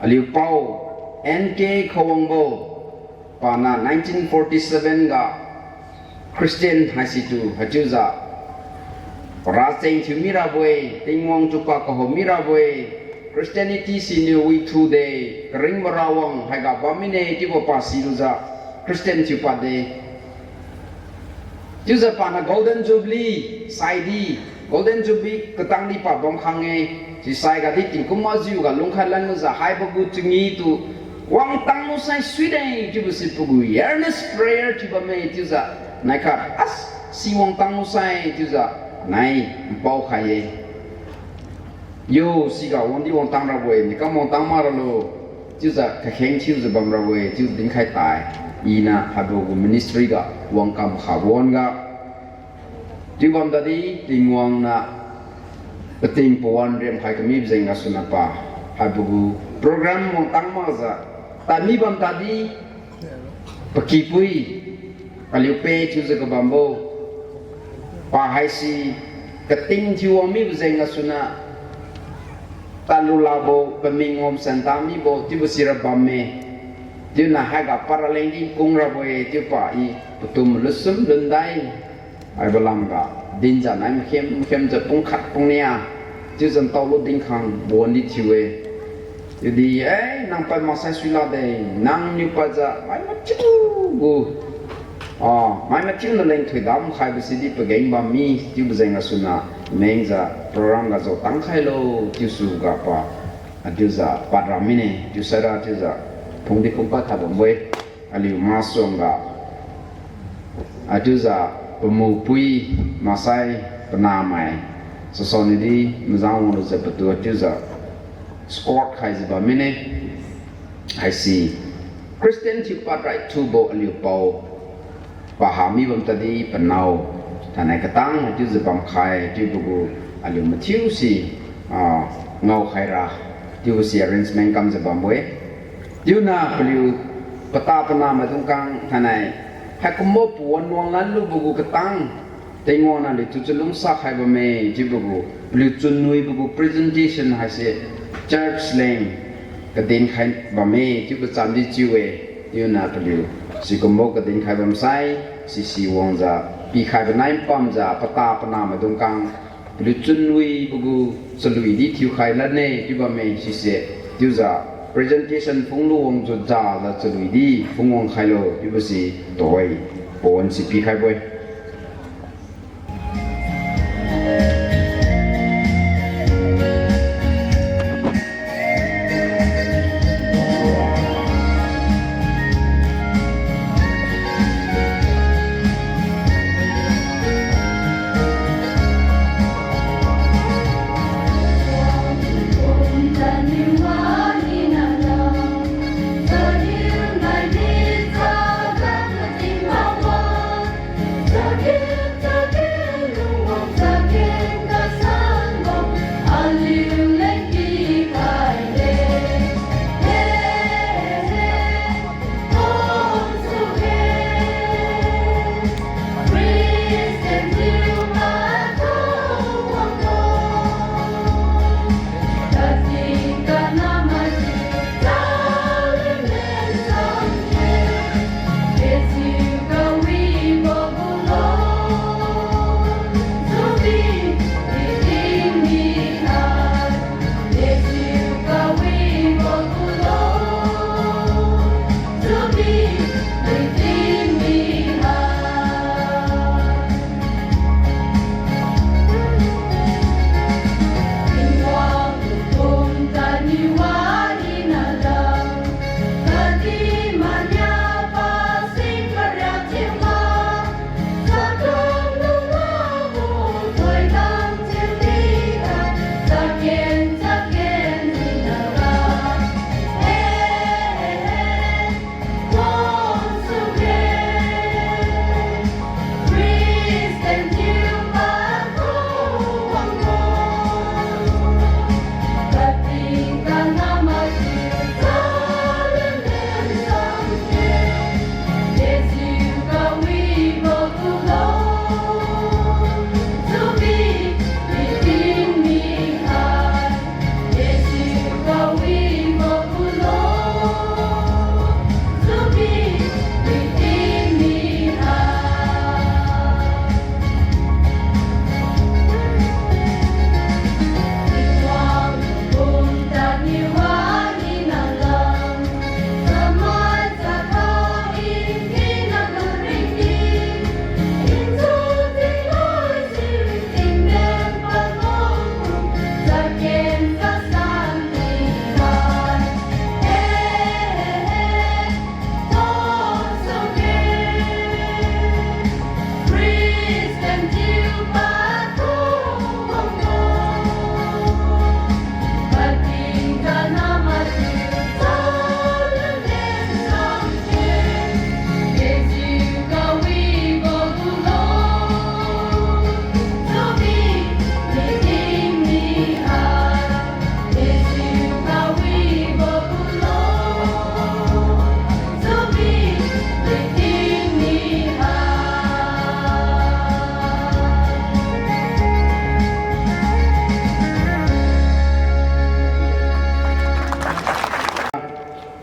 aliu pao, N K Khawangbo, pana nineteen forty seven ga Christian haisitu haichiujiu, paracheng thiu mirabo-e, Tingwang chiupa kaho mirabo-e, Christianity siniu withude, karing marawang haiga bam mine chiubo pa silujiu, Christian thiupadde. Chiujiu pana Golden Jubilee, saidi, Golden Jubilee katangdi pa bam khang-e, sisai gadi tingkum majiu ga lungkhai lanlujiu haibo gu changitu, wangtang lusai suide, chiubo si pagu earnest prayer thiu bamme chiujiu, naikhat, as, si wangtang lusai chiujiu, nai, npao khai-e. Yo, siga wangdi wangtang rabo-e, nikam wangtang mak ralo, chiujiu kakheng thiujiu bam rabo-e, chiu dinkhai tai, iniu haibo gu ministry ga wangkam kha wan-ga. Chiu bam tadi Tingwang niu pating pawan riamkhai kamibo jeng gasuniu pa, haibo gu program wangtang makjiu, tadmi bam tadi, pakipui, aliu pe chiujiu kabambo, pa haise, kating thiu wang mibo jeng gasuniu, Tadlu lakbo, paming wang san tamibo chiubo sira bamme. Chiuniu haiga para lengdi kung rabo-e chiu pa i, patu malusum lundai haibo lamga dinjiu nai makhem makhem jiu pungkhat pungnia chiujiu ntao lu dinkhang bandi thiu-e. Chiudi, eh, nang pad maksai suilakde, nangniu padjiu mai mathiu gu, ah, mai mathiu naleng thoidam khaibo sidi pageng bammi chiubo jeng gasuniu mengjiu program ga jao tang khailo chiusu ga pa, achiujiu padra mine chiusaira chiujiu phungdi phungpad khai bambo-e. Aliu masuangga achiujiu pamupui maksai panahmai sasonidi majang wanglujiu patu achiujiu sport khaijiu bam mine. Haisi Christian thiupad raithubo aliu pao paha mi bam tadi panao thainai katang achiujiu bamkhai chiubo gu aliu mathiu si, ah, ngaokhaira chiubo si arrangement kamjiu bambo-e. Chiuniu paliu pata panahmaidung khang thainai haikumbo pawan wanglan lubo gu katang Tingwang niu aliutu chalungsa khai bamme chiubo gu, paliu chunwibo gu presentation haise church leng kadin khai bamme chiubo chamdi chiu-e. Chiuniu paliu sikumbo kadin khai bamsai, sisi wangjiu pikhaibo nai pamjiu pata panahmaidung khang paliu chunwibo gu chaluidi thiukhai lanne chiu bamme sise. Chiujiu presentation phunglu wangjiu jajiu chaluidi phungwang khailo chiubo si tuhoi pawan si pikhaibo-e.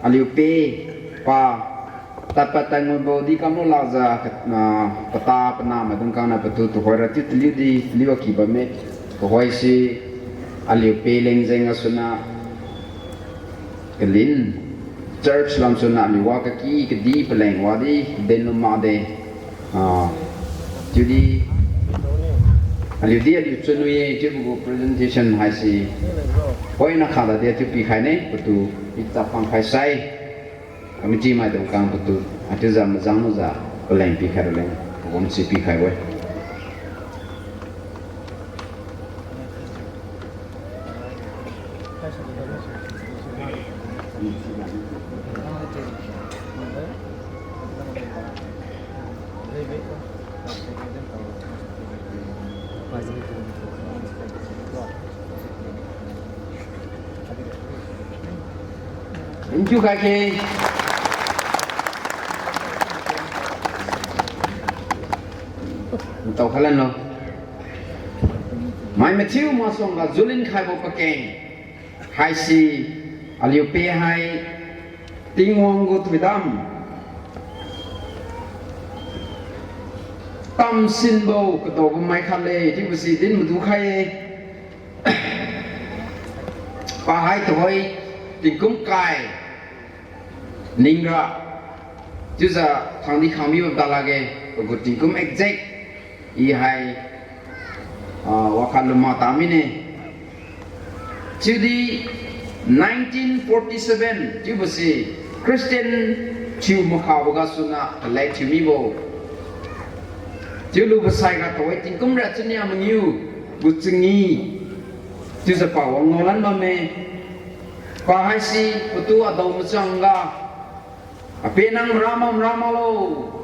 aliu pe pa tadpad tadngut bo di kamlu lakjiu, ah, pata pana maidung khangniu patu tuhoira chiu taliu di taliu aki bamme. Tuhoise aliu pe leng jeng gasuna kalin church lamsuna aliu wa kaki kadi paleng wadi dinlu makde. Ah, chiudi aliu di aliu chunwi-e chiubo gu presentation haise poina kha dadi chiu pikhaine, patu ichap khangkhai sai committee maidung khang patu, achiujiu majang lujiu paleng pikhai raleng, pawang si pikhai-e. Thank you khaike. Ntao khalanlo. Mai mathiu masuangga julin khaibo pakeng haise aliu pe hai Tingwang gu thoidam tamsinbo kadaobo mai khatle chiubo si din madu khai-e. Pahai tuhoi tingkum kai ningra chiujiu khangdi khangmibo dalakge, pagu tingkum exact i hai, ah, wakhat luma tamine. Chiudi nineteen forty seven chiubo si Christian thiu makhabo gasuna kalek thiu mibo chiulubo saiga tuhoi tingkum ra chinia mangiu gu changi chiujiu pa wang ngaolan bamme. Pahaise patu adao machangga, ape nang marama marama lo,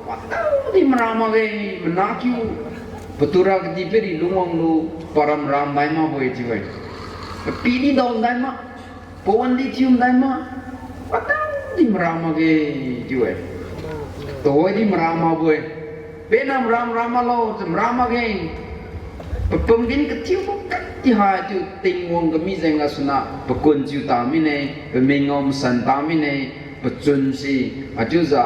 pataodi marama ge, mana kiu, patura kadihpiri lungwanglu, para maram dai makbo-e chiu-e. Papidi dao dai ma, pawan di thiu dai ma, pataodi marama ge chiu-e. Tuhoidi marama bo-e. Pena maram ram maklo, maram makge. Papum din kathiubo katti hai chiu Tingwang kami jeng gasuna pakun chiu ta mine, pamingao masan ta mine, pachun si, achiujiu,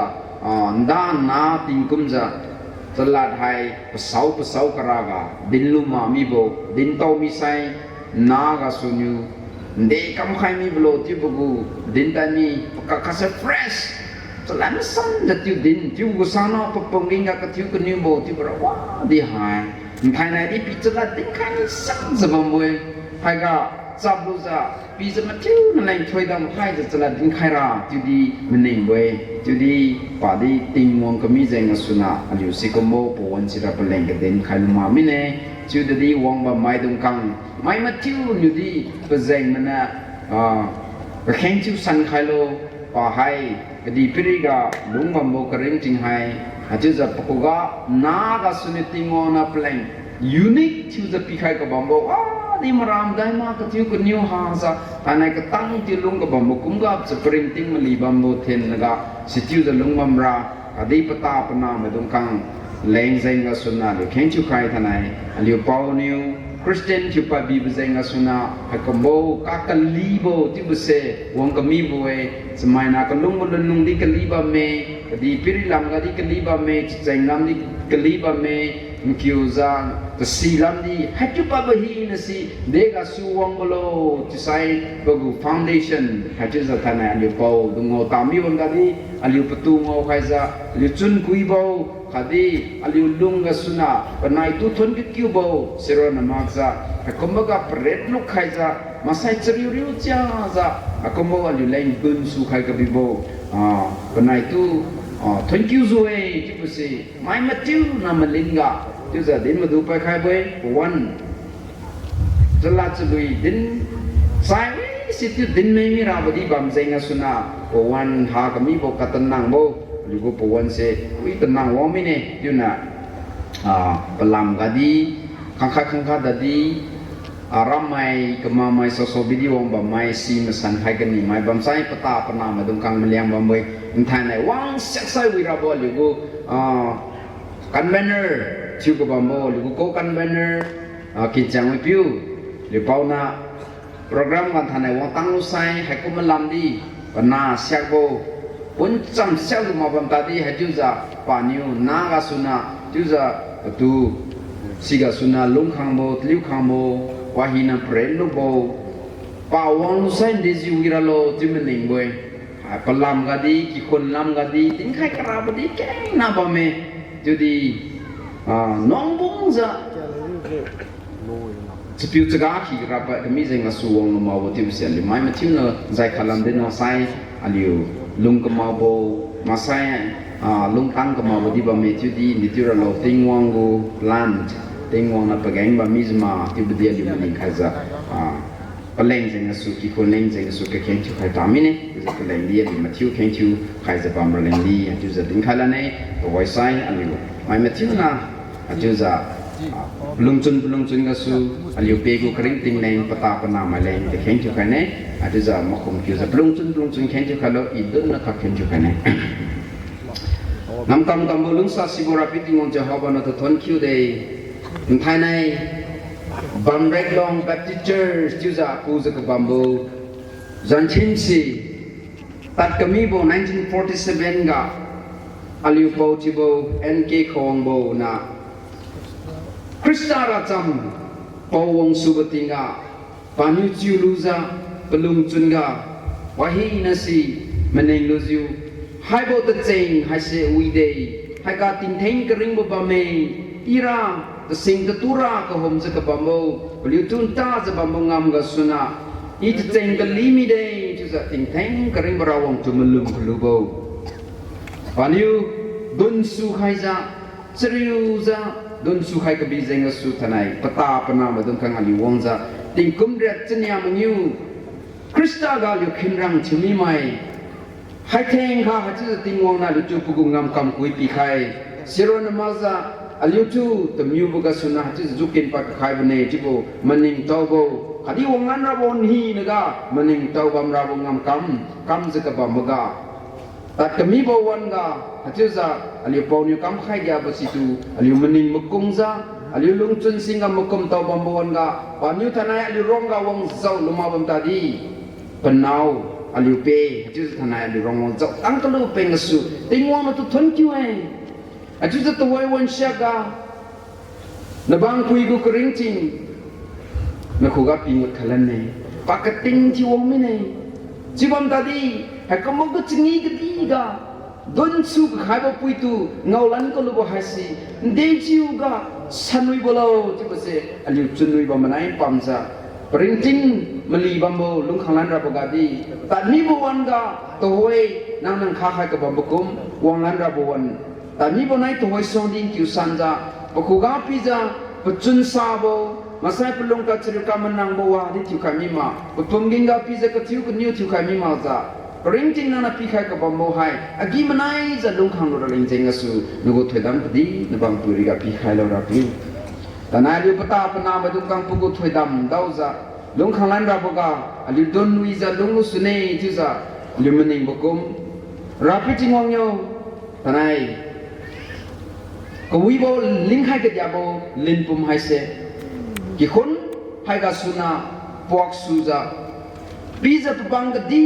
ah, nda na tingkumjiu, chalad hai pasao pasao karaga dinlu mak mibo, dintao misai, na gasuniu nde kamkhai mibolo chiubo gu, din tani, pakak khase fresh. Chalad masanjiu chiu din, chiubo gu sangna papum ginga kathiu kaniubo chiubo ra wadi hai. Nthainai di pi chalad dinkhai ni sangjiu bambo-e. Haiga chaplujiu, pijiu mathiu naleng thoidam khaijiu chalad dinkhai ra, chiudi maningbo-e. Chiudi padi Tingwang kami jeng gasuna, aliu sikumbo pawan sira paleng kadin khailu mak mine, chiudadi wangbam maidung khang, mai mathiu niudi pajeng mana, ah, kakheng thiu san khailo, pahai, kadihpiriga lungbambo karingting hai, achiujiu pakhuga na gasuniu Tingwang na paleng unique thiujiu pikhai kabambo, wadi maram dai ma kathiu kaniu hajiu, thainai katang thiu lung kabambo kumga cha paringting mali bambo thenlaga, sichiujiu lungbamra, khatdi pata pana maidung khang leng jeng gasuna aliu kheng thiukhai thainai, aliu paoniu, Christian thiu pabibo jeng gasuna, haikumbo kakalibo chiubose wang kamibo-e, chamaina kalungbo lunlung di kali bamme, kadihpiri lamga di kali bamme, chacheng lam di kali bamme, nkiujiu, tasi lamdi, haichiu pabo hina si, degasu wangbolo, chiusai pagu foundation, haichiujiu thainai aliu pao dungao tami wangga di, aliu patu ngao khaijiu, aliu chun kuibo, khatdi aliu lung gasuna, panaitu thon kakiubo, sironna makjiu, haikumboga paret luk khaijiu, masai chariu riu chiajiu, haikumbo aliu leng dunsu khai kabibo, ah, panaitu, ah, thon kiujiu-e, chiubose, mai mathiu na malinga, chiujiu din madu paikhaibo-e, pawan. Chalad chalui din, sai sichiu dinmai mirabo di bam jeng gasuna, pawan ha kamibo katanangbo, aliugu pawanse, wi tanang wang mine, chiuna, ah, palamga di, khangkhat khangkhat dadi, ah, rammai, kamamai, saoso bidi wang bammai, si masan khai kani mai bamsai pata pana maidung khang maliang bambo-e, nthainai wang siaksai wirabo aliugu, ah, convener, thiu kabambo, aliugu co-convener, ah, Kinchang Wipiu, aliu paona, program ga thainai wangtang lusai, haikum malamdi, Pana siakbo, pun cham siaklu mak bam tadi haichiujiu paniu nagasuna, chiujiu patu, sigasuna lungkhangbo, taliukhangbo, wahina paren lubo, pa wanglu sai dejiu wiralo chiu maningbo-e. Hai palam gadi, kikhun lam gadi, tingkhai karabo di kengna bamme. Chiudi, ah, nuangbungjiu chapiu chaga khi karapad kami jeng gasu wanglu makbo chiubo si aliu mai mathiuna jai khalam din maksai, aliu lung kamakbo, maksai, ah, lungtang kamakbo di bamme chiudi, di chiuralo Tingwang gu plan, Tingwang niu pageng bam mijiu ma chiubo di aliu maning khaijiu, ah, paleng jeng gasu, kikhun leng jeng gasu kakheng thiukhai ta mine, chiujiu paleng di aliu mathiu kheng thiu khaijiu bam raleng di, chiujiu dinkhai lane, tuhoi sai aliu mai mathiuna, chiujiu, ah, palungchun palungchun gasu, aliu pe gu karingting leng, pata panah mai leng, kakheng thiukhaine, chiujiu makhum kiujiu palungchun palungchun kheng thiukhailo, i dunna kha kheng thiukhaine. Ngamkam kambo lungsasibo Rapiu Tingwang Jehovah natu thonkiu de. Nthainai Bamreklong Baptist Church chiujiu kujiu kabambo zanthinse, tadkamibo nineteen forty seven ga aliu pao chiubo N K Khawangbo na Khrista racham pao wangsubo tingga, paniu chiulujiu palungchun ga, wahinasi maninglujiu, haibo tacheng haise wide, haiga tingtheng karingbo bamme, ira tasing tatura kahumjiu kabambo, paliu tuntajiu bambo ngamgasuna, i tacheng kali mide, chiujiu tingtheng karingbo rawang tu malum kalubo paniu dunsu khaijiu, chariujiu, dunsu khai kabi jeng gasu thainai pata panah maidung khang aliu wangjiu, tingkum riat chania mangiu Khrista ga aliu khinrang thiumi mai. Haitheng kha haichiujiu Tingwang niu aliutu pagu ngamkam kui pikhai. Sironna makjiu aliutu tamiubo gasuna haichiujiu jukin pad kakhai bone chiubo maningtaobo, khatdi wanglan rabo hinaga maningtao bamrabo ngamkam kamjiu kabamboga, tadkamibo wan-ga, haichiujiu aliu paoniu kamkhai diabo situ, aliu maning makungjiu, aliu lungchun singga makumtao bambo wan-ga, paniu thainai aliu rongga wang jao luma bam tadi, panao, aliu pe, haichiujiu thainai aliu rong wang jao tang kalu peng gasu, Tingwang natu thonkiu-e. Haichiujiu tuhoi wansiakga, nabang pui gu karingting, nakhuga pingut khalanne, pa kating thiu wang mine. Chiubam tadi, haikumbo gu changi kadiga, dunsu kakhaibo puitu ngaolan kalubo haise, nde chiuga, sanwibo lo chiubose, aliu chunwi bam manai pamjiu, paringting mali bambo lungkhanglan rabo gadi, tadmibo wan-ga, tuhoi, nang nang khakhai kabambo kum, wanglan rabo wan, tadmibo nai tuhoi suangdi kiu sanjiu, pakhuga pijiu, pachun sabo, maksai palung kachariu kamanangbo wadi thiukhai mima, papum ginga pijiu kathiu kaniu thiukhai mimakjiu, paringting nangniu pikhai kabambo hai agi-manaijiu lungkhang lu raleng jeng gasu nagu thoidam kadi nabang pui riga pikhailo Rapiu. Thainai aliu pata panah maidung khang pagu thoidam daojiu, lungkhanglan raboga, aliu dunwijiu lunglu sune chiujiu, aliu maningbo kum, Rapiu Tingwang yo, thainai kawibo lingkhai kadiabo linpum haise, kikhun haigasuna puaksujiu, pijiu pabang kadi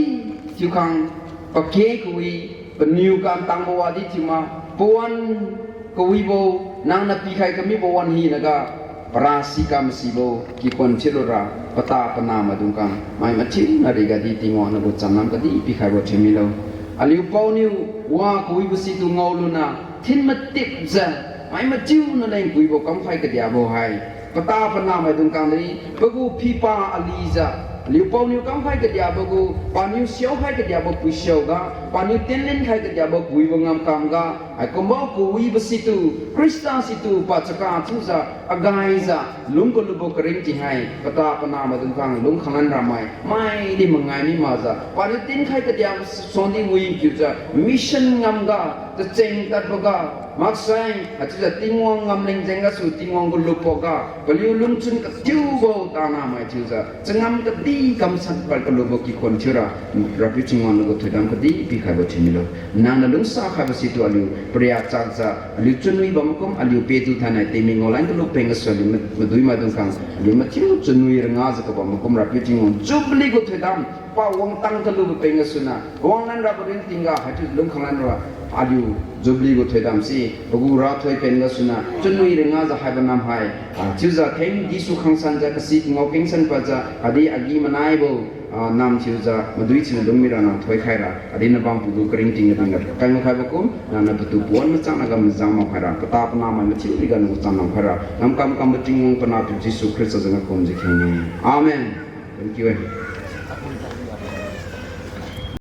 thiukhang, pake kawi, paniu kantangbo wadi thiuma, pawan kawibo, nangniu pikhai kamibo wan hinaga, parasi kamasibo kikhun chilura, pata panah maidung khang mai mathiuna rigadi Tingwang nagu chamnam kadi pikhaibo thiumilo. Aliu paoniu wa kawibo situ ngaoluna, thin matipjiu, mai mathiuna leng kawibo kamkhai kadiabo hai, pata panah maidung khang di, pagu phipa alijiu, aliu paoniu kamkhai kadiabo gu, paniu siaokhai kadiabo puisiaoga, paniu tenlen khai kadiabo kawibo ngamkamga, haikumbo kawibo situ, Khrista situ pachaka chiujiu, agaijiu, lung kalubo karingting hai, pata panah maidung khang lungkhanglan ramai, maidi mangai mimakjiu, paniu tinkhai kadiabo suangdi wi kiujiu, mission ngamga, tacheng tadboga, Maksai, haichiujiu Tingwang ngamleng jeng gasu Tingwang gu luboga, paliu lungchun kathiubo tanamai thiujiu, changam kadi kamsan pad kalubo kikhun thiura, Rapiu Tingwang nagu thoidam kadi pikhaibo thiumilo. Nangniu lungsa khaibo situ aliu pariak chakjiu, aliu chunwi bamkum, aliu petu thainai tingmik ngaolan kalu peng gasu aliu ma-, madui maidung khang, aliu mathiu chunwi rangajiu kabamkum Rapiu Tingwang, Jubilee gu thoidam, pawang tang kalubo peng gasuniu, wanglan rabo ringtingga, haichiu lungkhanglan ra, aliu Jubilee gu thoidam si, pagu rathoi pen gasuniu, chunwi rangajiu haibo nam hai, ah, chiujiu keng Jesu khangsanjiu, kasi ngao kengsan padjiu, khatdi agi-manaibo, ah, nam thiujiu, madui thiujiu lungmira nang thoikhaira, khatdi nabang pagu karingting kadinga, kaimakhaibo kum, nangniu patu pawan machang naga mazang makhaira, pata panamai mathiu riga nang cham lamkhaira, ngamkam kambo Tingwang panahpiu Jesu Khrista jeng ga kumjiu kheng-e. Amen. Thank you, eh.